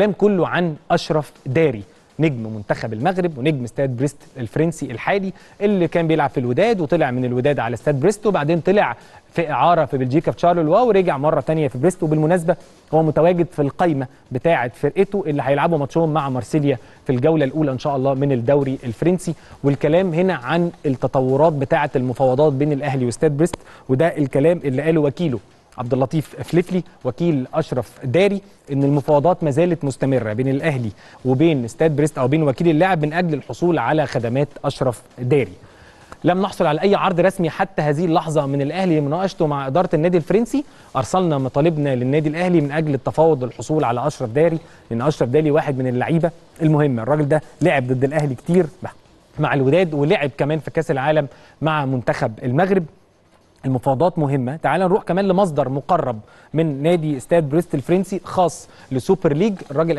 الكلام كله عن اشرف داري، نجم منتخب المغرب ونجم استاد بريست الفرنسي الحالي، اللي كان بيلعب في الوداد وطلع من الوداد على استاد بريست، وبعدين طلع في اعاره في بلجيكا في شارلوروا ورجع مرة ثانية في بريست. وبالمناسبة هو متواجد في القايمة بتاعه فرقته اللي هيلعبوا ماتشهم مع مارسيليا في الجولة الاولى ان شاء الله من الدوري الفرنسي. والكلام هنا عن التطورات بتاعه المفاوضات بين الاهلي واستاد بريست، وده الكلام اللي قاله وكيله عبد اللطيف فليفلي وكيل اشرف داري، ان المفاوضات ما زالت مستمرة بين الاهلي وبين استاد بريست او بين وكيل اللاعب من اجل الحصول على خدمات اشرف داري. لم نحصل على اي عرض رسمي حتى هذه اللحظة من الاهلي لمناقشته مع ادارة النادي الفرنسي. ارسلنا مطالبنا للنادي الاهلي من اجل التفاوض للحصول على اشرف داري، لان اشرف داري واحد من اللعيبة المهمة. الراجل ده لعب ضد الاهلي كتير مع الوداد، ولعب كمان في كاس العالم مع منتخب المغرب. المفاوضات مهمة. تعال نروح كمان لمصدر مقرب من نادي استاد بريست الفرنسي خاص لسوبر ليج. الراجل